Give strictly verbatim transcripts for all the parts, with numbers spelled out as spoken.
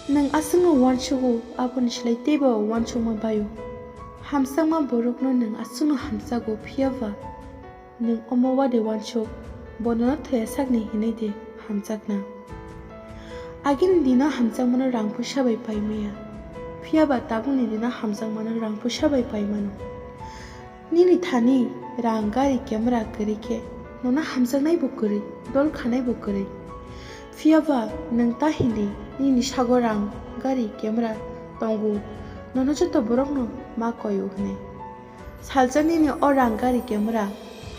Nwng aswkno uansugo, aboni slai teibo uansukma bai-o. Hamjakma borokno nwng aswkno hamjago, phiya ba nwng omo wade uansuk, bo nono thwiya sakni hinwi de hamjakna. Agini dino hamjakmano rang puisa bai pai maya, phiya ba tabukni dino hamjakmano rang puisa bai pai mano. Nini thani rang, gari, camera kwrwi khe nono hamjaknaibo kwrwi, dol khanaibo kwrwi. Phiya ba nwng ta hindi nini sago rang, gari, camera tongo, nono joto borokno ma koi-o hwnwi. Salsa nini o rang, gari, camera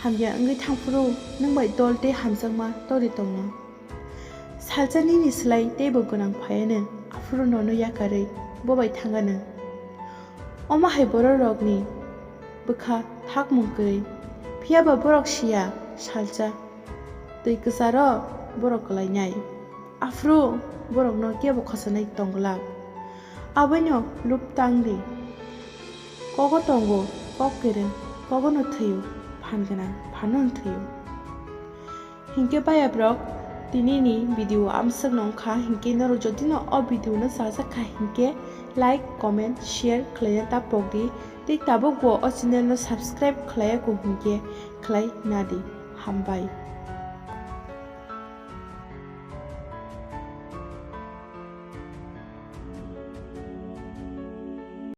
hamya wngwi thangphuru nwng bai dol tei hamjakma torwi tongno. Salsa nini slai teibo gwnang phaiyanw, aphuru nono yakarwi bo bai thangano. Omo hai bororokni bwkha thakmung kwrwi, phiya ba borok siya salsa twi kwcharo borok kwlainai, aphuru borokno kebo khosanai tong glak. Aboino lub tang di. Kogo tongo kok kwrwng, kogono thwio phan gwnang, phano thwio. Hinkhe baya borok, tinini video amswkno wngkha, hinkhe norok jodi no o video no chajak kha hinkhe like, comment, share khlaina ta pokdi. Tei tabuk bo o channel no subscribe khlaiya kho hinkhe khlai nadi. Hambai.